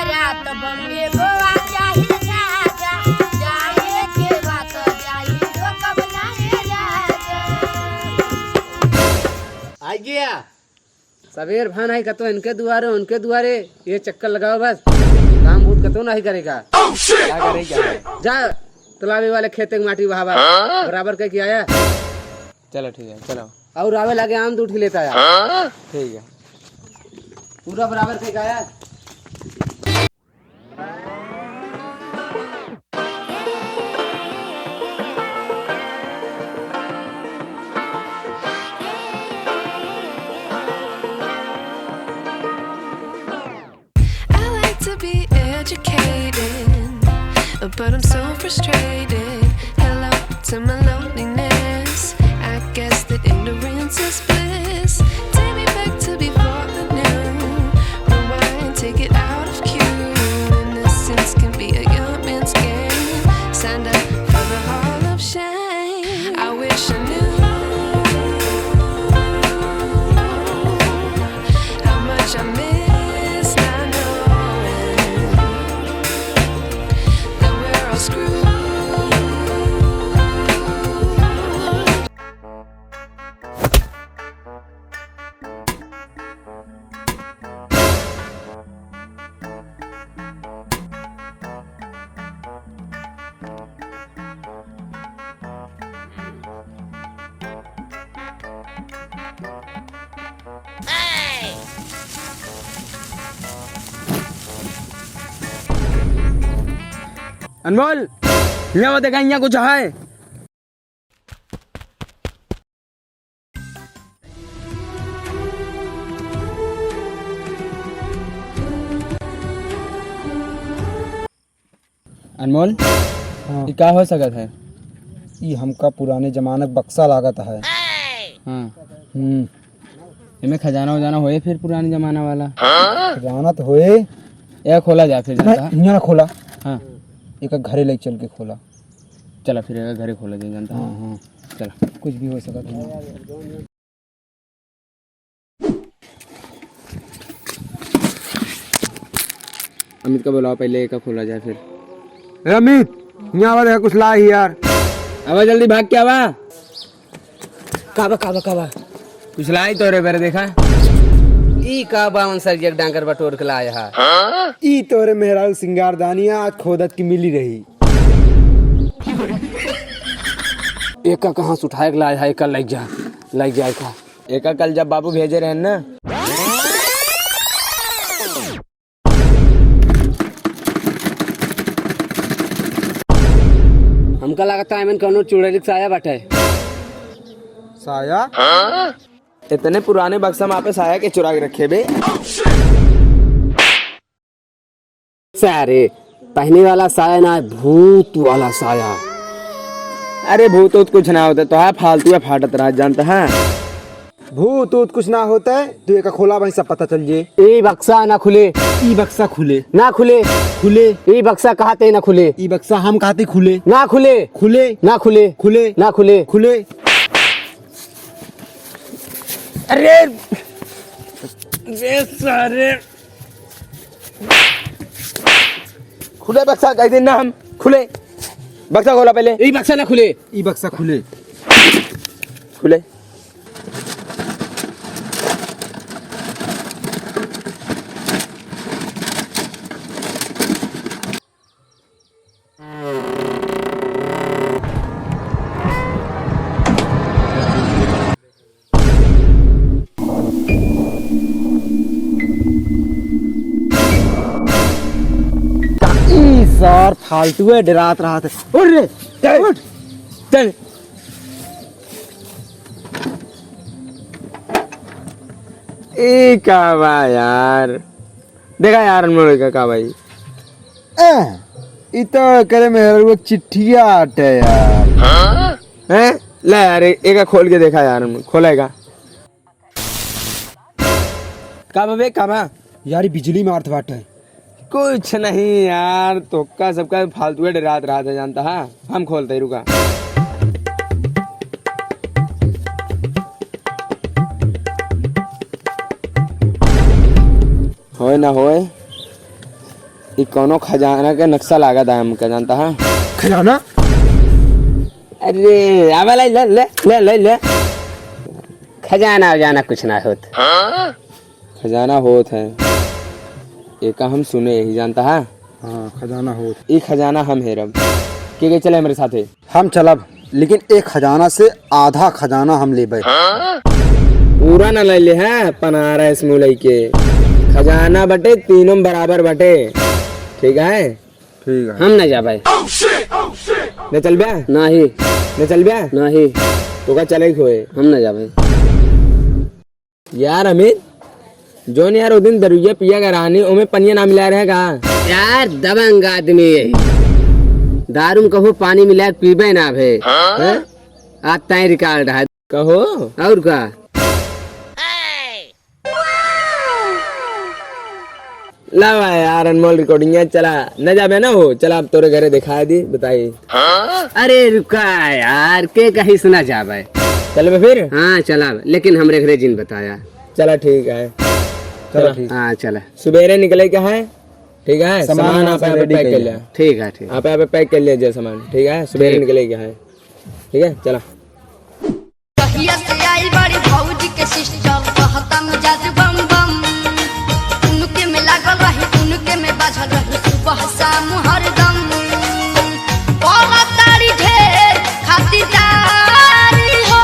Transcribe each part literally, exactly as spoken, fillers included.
रात बम्बे गोवा चाहे राजा, जाए के बात जाई, रोकब नाहे राजा। आ गया। सबेर भान आई कतो इनके दुआरे, उनके दुआरे, ये चक्कर लगाओ बस, काम बूत कतो नहीं करेगा। का करेगा? जा, तालाबे वाले खेते के माटी बहावा, बराबर कह के आया। चलो ठीक है, चलो। और आवे लागे आम दूठी लेता आया। ठीक है। पूरा बराबर कह के आया। I like to be educated, but I'm so frustrated. Hello to my loneliness. I guess that ignorance is bliss. Take me back to before the new. Rewind, take it out of cue. Innocence can be a young man's game. Signed up for the hall of shame. I wish I knew how much I miss not knowing that we're all screwed. अनमोल, यहाँ वो देखा, यहाँ कुछ है। अनमोल, हाँ। ई का हो सकत है? ई हमका पुराने जमाने क बक्सा लागत है। हाँ। हम्म। एमे खजाना उजाना होए फिर पुराने जमाना वाला? खजाना तो होए। ए खोला जाए फिर, नहीं, जानता है? हियाँ ना खोला। हाँ। एक घरे ले चल के खोला। चला फिर एक घरे खोला जाए, जानता है? हाँ, हाँ। चला। कुछ भी हो सकत है। अमित का बुलाओ पहले, एका खोला जाए फिर। ए अमित, यहाँ आवा, देखा कुछ लाई यार। आवा जल्दी भाग के आवा। का बा, का बा, का बा? कुछ लाई तोरे बेरे देखा। ई का बा, उन सर एक डांगर बटोर के लाया है। ई तोरे मेहरारू सिंगारदानिया आज खोदत की मिली रही। एका कहाँ से उठाए के लाया है, एका लग जा, लग जा एका। एका कल जब बाबू भेजे रहन ना। हमका लागता एमन कौनो चुड़ैल के साया बाटे। साया? इतने पुराने बक्सा में आपे साया के चुरा के रखे बे? सारे, पहने वाला साया ना, भूत वाला साया। अरे भूत ऊत कुछ ना होता, तो है फालतू है, फाटत रहा, जानता है? भूत ऊत कुछ ना होता है, तू एका खोला, वहीं सब पता चल जे। ई बक्सा ना खुले। ई बक्सा खुले। ना खुले। खुले। ई बक्सा कहाते ना खुले। ई बक्सा हम कहाते खुले। ना खुले। खुले। ना खुले। खुले। ना खुले। खुले। अरे, रे सारे। खुले बक्सा, कह दे ना हम। खुले। बक्सा खोला पहले। ई बक्सा ना खुले। ई बक्सा खुले। खुले। ई सर फालतू है, डरात रहत है। उठ रे, चल, उठ। चल। ई का बा यार? देखा यार, अनमोल का, का भाई? ए, ई तो करे मेहररुआ चिट्ठिया आटे यार। हैं? ले यार, ए-, एका खोल के देखा यार, अनमोल, खोलेगा। का बा बे, का बा? यार, ई बिजली मारत बाटे। कुछ नहीं यार, तोहका सबका फालतू है, डरात रहत है, जानता है? हम खोलते ही, रुका। होए ना होए, ई कौनो खजाना के नक्शा लागत है हमके, जानता है? खजाना? अरे, आवा ले, ले, ले। खजाना उजाना कुछ ना होत। खजाना होत है। एका हम सुने ही, जानता है? हाँ, खजाना होत। ई खजाना हम हेरब। के के चले हमरे साथे? हम चलब, लेकिन एक खजाना से आधा खजाना हम लेबे। पूरा न ले ले, हाँ, पनारस मुलई के। खजाना बटे, तीनों में बराबर बटे। ठीक है? ठीक है। हम न जाबे। न चलबे? नहीं। न चलबे? नहीं। तो का चले खोए? हम न जाबे। यार अमित, जौन यार वो दिन दरुइया पिया का रहनी, ओमे पनिया ना मिला रहे का? यार दबंग आदमी यही। दारू में कहो पानी मिला पीबे ना भे। हैं? आज ताई रिकॉर्ड है। कहो। और का? लावा यार अनमोल रिकॉर्डिंग, चला। न जाबे ना हो, चला अब तोरे घरे दिखाई दी, बताई। अरे रुका यार, के कहिस ना जाबे? चलबे फिर? हाँ, चला, लेकिन हमरे घरे जिन बताया। चला, ठीक है। चला। चला, ठीक। हाँ, चला। सुबेरे निकले का है, ठीक है? सामान सामान आप आप यहाँ पे ready पैक कर कर लिया। लिया। ठीक है, ठीक। आप यहाँ पे पैक कर लिया जो सामान, ठीक है? सुबेरे ठीक। निकले का है, ठीक है? चला। कहिया से आई बड़ी भौजी के सिस्टम, कहता मिजाज बम बम। उनके में लागल रही, उनके में बाझल रही, सुबह शाम हरदम। बोला तारी ढेर खातिरदारी हो,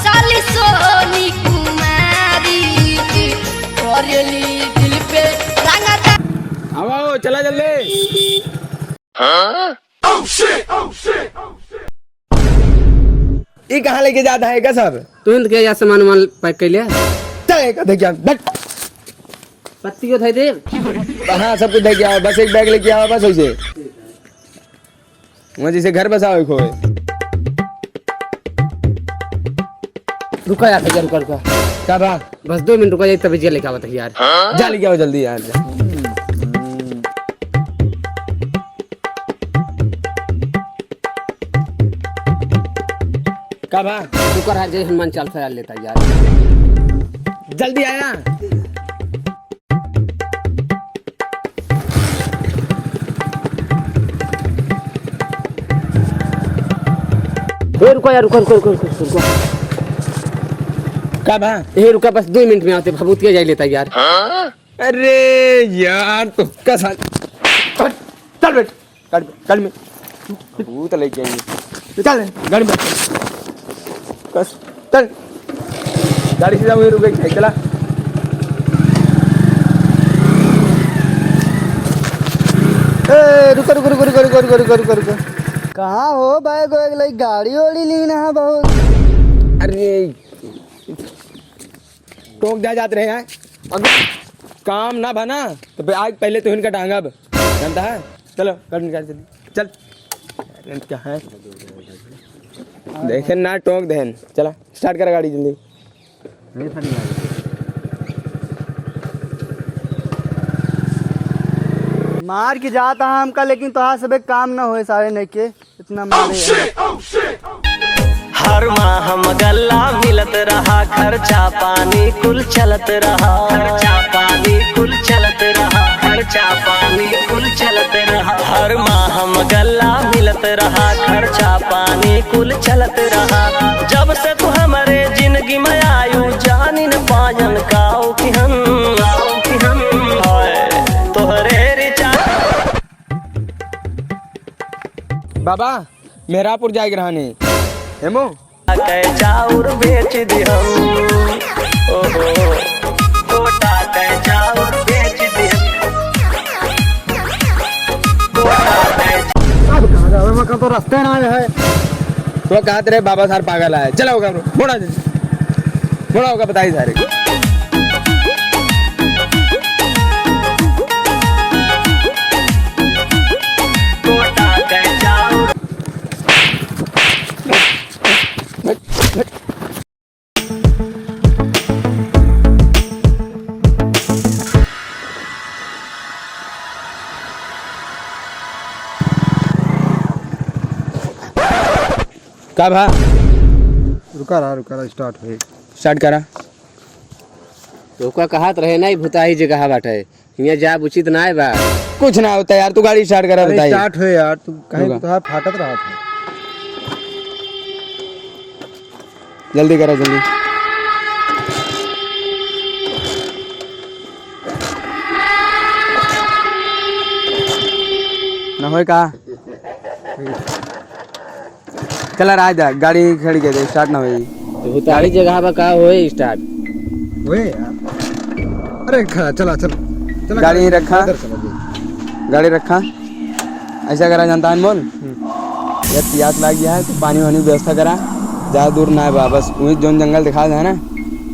साली सोनी कुमारी। करेली दिल पे रंगदारी। आओ, आओ, चला जल्दी। हाँ? ई कहाँ लेके जाता है का सब? तू हिंद के या सामान वामान पैक कर लिया? चल, एक देख क्या, बैठ। पत्तियों धर दे। हाँ, सब कुछ देख के आओ, बस एक बैग लेके आओ, बस वैसे। वहाँ जैसे घर बसाओ एक होए। रुका यार भैया, रुका, रुका। का बा? बस दो मिनट रुका, जाई तब भैया लेके आवत है यार। जा लेके आओ जल्दी यार, जा। का बा? रुका रहा, जय हनुमान चालीसा यार लेता यार। जल्दी आया। ए, रुको यार, रुको, रुको, रुको, रुको, रुको। का बा? ए, रुका, बस दो मिनट में आते, भभूतिया जाई लेता यार। अरे यार, तो का साथ। चल, चल बेट। गाड़ी में, गाड़ी में। भूत लेके आइए। चल, गाड़ी में। बस, चल। गाड़ी सीधा वहीं रुक गई, चला। ए, रुको, रुको, रुको। कहाँ हो बैग वैग लई, गाड़ी ओड़ी लीन है बहुत। अरे, टोक जा जात रहे हैं। अगर काम ना बना, तो बे-, आज पहले तो इनका टांगब। जानता है? चलो, गाड़ी निकाल जल्दी। चल। अरे, क्या है? देखे ना, टोक देन। चला, start कर गाड़ी जल्दी। मार के जाता है हमका, लेकिन तोहार सबे काम न होए सारे नहीं के। इतना मारे हैं। हर माह हम गल्ला मिलत रहा, खर्चा पानी कुल चलत रहा, खर्चा पानी कुल चलत रहा, खर्चा पानी कुल चलत रहा। हर माह हम गल्ला मिलत रहा, खर्चा पानी कुल चलत रहा। जब से तू हमरे जिंदगी में आयु, जानी न पायन काऊ कि हम, काऊ कि हम। हाय, तोहरे रिचा- बाबा, मेहरापुर जाए के रहनी। हेमो? के चाउर बेच दी हम। ओहो, कोटा के चाउर बेच दी हम। कोटा के अब कहाँ जावे? मैं कहाँ तो रास्ते ना आए है। तो कहत रहे बाबा सार पागल आए। चला होगा, मोड़ा दे। मोड़ा होगा, बताई सारे। कोटा के चाउर। का भा? रुका रहा, रुका रहा, start होई। Start करा। तोका कहत रहे ना, ई भुताही जगह बाटे, हियाँ जाब उचित नाय बा। कुछ ना होता यार, तू गाड़ी start करा, अरे बताइए। Start हो यार, तू कहीं रुका। तो फाटत रहा था। जल्दी करा, जल्दी। ना होए का? चला राजा, गाड़ी खड़ी कर दे, start ना होई। तो गाड़ी जगह बा का होए start? होए यार। अरे खड़ा, चला, चला। चला, गाड़ी गाड़ी रखा। इधर चला, जी। गाड़ी रखा। ऐसा करा जानता है अनमोल? हम्म। यार प्यास लाग गया है, तो पानी वानी व्यवस्था करा। ज्यादा दूर ना है बा, बस वही जौन जंगल दिखा है ना,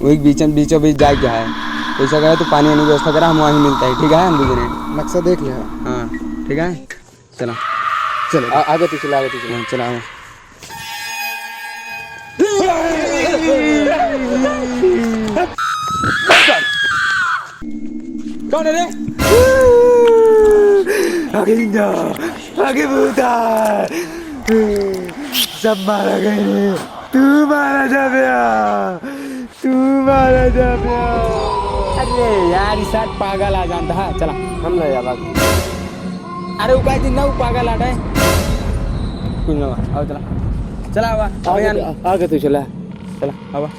वही बीच, बीचों बीच जाए क्या है। तो ऐसा करा, तो पानी वानी व्यवस्था करा, हम वहीं मिलते हैं, ठीक है? हम दूसरे नक्शा देख ले। हाँ, ठीक है। चला। चलो। आ, आगे तू चला, आगे तू चला। हाँ, चला, आगे। कौन है रे? आगे जिंदा, आगे भूता। सब मारा गए रे। तू मारा जा बे। तू मारा जा बे। अरे यार, ई साथ पागल आ जानता है। चला, हम ले जावा। अरे, उ काहे जिंदा, उ पागल आ रहा है। कुछ ना, आओ, चला। चला, आवा। आगे अभियान। तू, आगे तू चला। चला, आवा।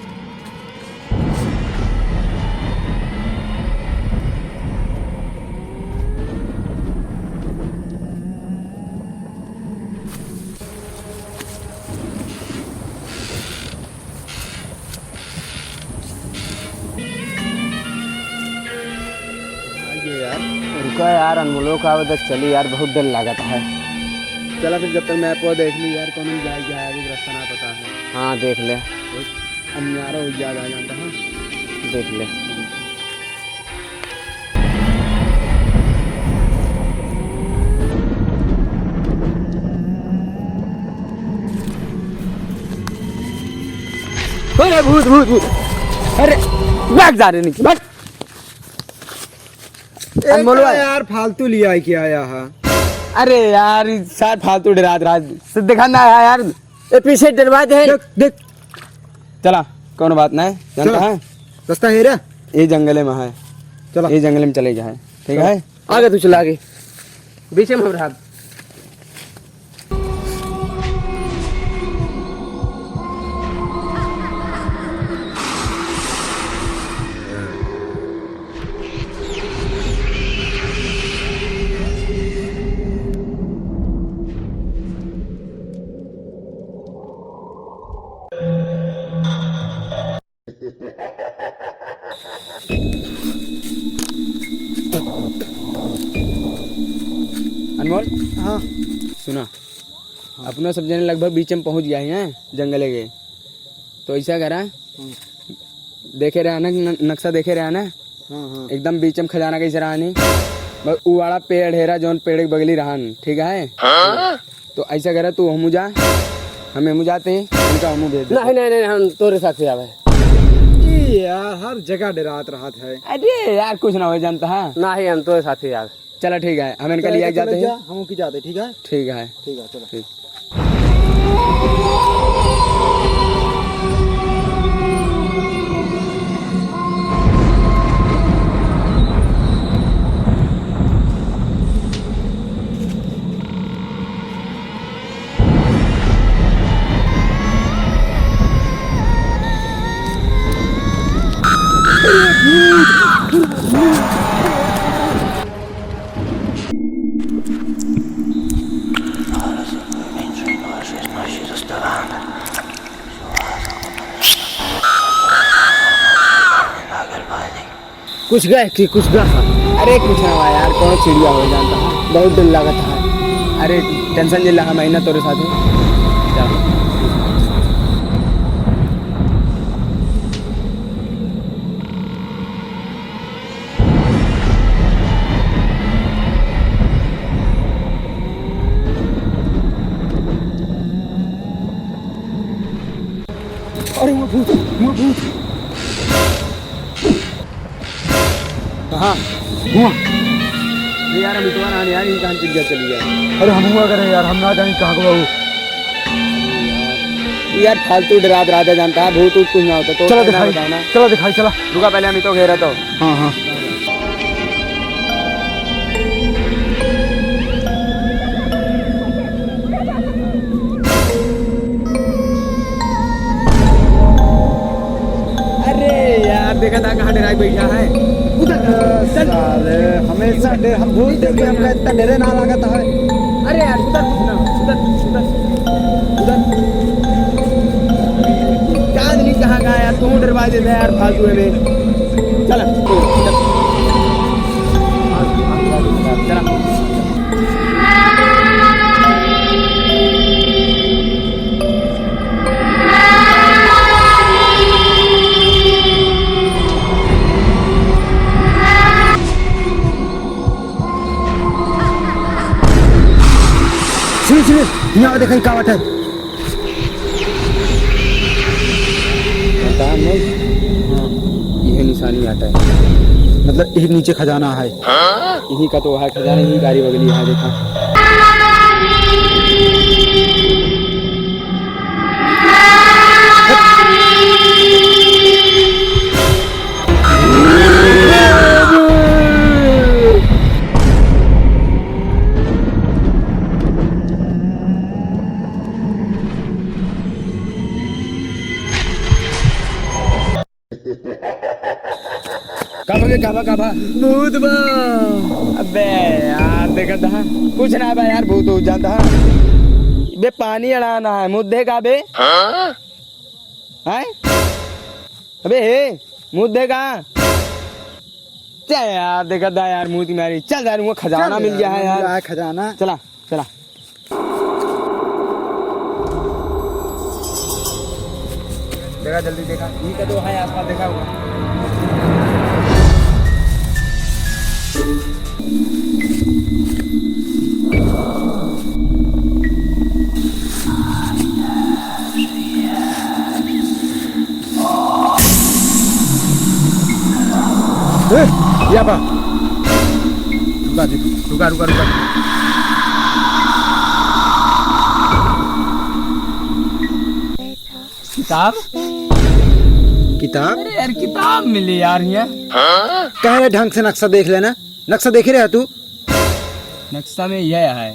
आइए यार। रुका यार, अनमोलो का आवत चली यार, बहुत डर लागत है। चला फिर, जब तक map वो देख ली यार, कौन जाए, जाए, अभी रास्ता ना पता है। हाँ, देख ले। बहुत अन्यारा हो गया, आ जानता है। देख ले। अरे भूत, भूत, भूत। अरे, भाग जा रे, निकल, भाग। ए, अनमोल का भाई। यार, फालतू लिया है क्या यहाँ? अरे यार, ई सार फालतू डरात रहा। से देखा ना आया यार। ए, पीछे डरवा दे। देख, देख। चला, कौनो बात नहीं, जानता चला। है? रास्ता है रे? ये जंगले में है। चला। ये जंगले में चले गया है, ठीक चला। है? आगे तू चला आगे। बीचे में हम रहा। अनमोल? हाँ। सुना, हाँ। अपना सब जने लगभग बीच में पहुँच गया है, हैं, जंगले के। तो ऐसा करा, हम्म। देखे रहा ना, न-, नक्शा देखे रहा ना? हाँ, हाँ। एकदम बीच में खजाना कैसे रहा नी? बस उ वाला पेड़ हेरा, जौन पेड़ के बगली रहा न, ठीक है? हाँ? तो ऐसा करा, तू हमू जा, हम हमू जाते हैं, इनका हमू भेज देते हैं। नहीं, नहीं, नहीं, हम तोरे साथ ही आवे। ई यार, हर जगह डरात रहत है। अरे यार, कुछ ना हो जानता है। नहीं, हम तोरे साथ ही आवे। चला ठीक है, हम इनका चला, लिया तो जाते चला हैं। जा, हम उनकी जाते, ठीक है? ठीक है। ठीक है, चलो। ठीक। कुछ गए कि कुछ गए? अरे कुछ ना हुआ यार, कौनो चिड़िया हो जानता है, बहुत डर लगता है। अरे tension जिला हम ना तोरे साथ। जा। अरे वो भूत, वो भूत। कहाँ? हुआ। अरे यार, हम इतवार आने यार, ये कहाँ चल गया, चल गया? अरे हम हुआ करे यार, हम ना जाने कहाँ को वो। यार, फालतू डरात रहता जानता है, भूत ऊत कुछ ना होता, तो चलो ना दिखाई, बताओ ना। चलो दिखाई, चला। रुका, पहले हम ही तो घेरा तो। हाँ, हाँ। देखा था कहाँ डेराइ बैठा है। उधर, चल। साले, हमेशा डे-, हम भूत देख के हमका इतना डरे ना लागत है। अरे यार, उधर कुछ ना, उधर, उधर, उधर। का आदमी कहाँ गया यार, तू डरवा देता है यार फालतू में। चल, चल। चला। सुन, सुन, यहाँ देखा, का बात है? पता नहीं। हाँ, यह निशानी आता है। मतलब, यही नीचे खजाना है। यही का तो है खजाना, यही गाड़ी बगली है, देखा। का बा बे, का बा, का बा? भूत बा। अबे यार, देखा था, कुछ ना बा यार, भूत हो जाता है। बे, पानी अड़ाना है, मुद्दे का बे? हाँ? हैं? अबे हे, मुद्दे का? चल यार, देखा था यार, मुँह तुम्हारी। चल यार, वो खजाना चल मिल गया यार, है मिल यार। गया है खजाना। चला। चला। देखा, जल्दी देखा, यही का तो है आसपास, देखा होगा। ए, या बा। रुका, रुका, रुका, रुका। किताब? किताब? अरे यार, किताब मिली यार हियाँ। कह रहे ढंग से नक्शा देख लेना। नक्शा देखे रहे तू? नक्शा में यह है।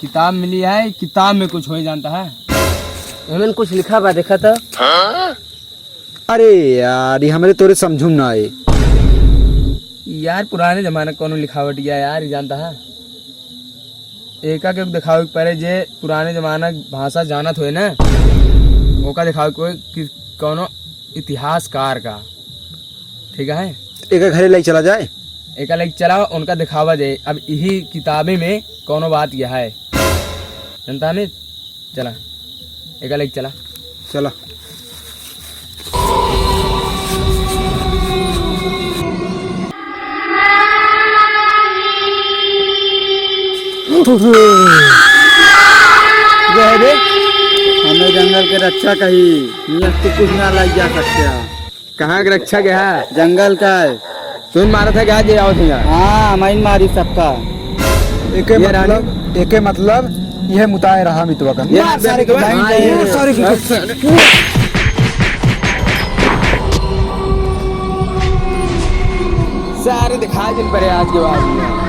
किताब मिली है, किताब में कुछ हो जानता है? एमन कुछ लिखा बा, देखा तो। अरे यार, ये हमरे तोरे समझुम ना आए। यार, पुराने जमाना क कौनो लिखावट या यार, जानता है? एका के देखावे के परे जे पुराने जमाना क भाषा जानत होए ना, ओका देखावे के होए कि कौनो इतिहासकार का। ठीक है? एका घरे लई चला जाए। एका लई चला, उनका देखावा जाए। अब यही किताबे में कौनो बात यह है। जनता में चला, एका लई चला। चला। जय रे। हमें जंगल के रक्षा कही, नियत तू कुछ ना लाई जा सकते हैं। कहाँ के रक्षा के है? जंगल का है। तुम मारा था क्या जे आओ थे यहाँ? हाँ, मैं मारी सबका। एके ये रानी। मतलब, एके मतलब, यह मुताए रहा मितवा का। ये मार सारे के, हाँ, ये सारे के। सारे दिखा जिन परे आज के बाद।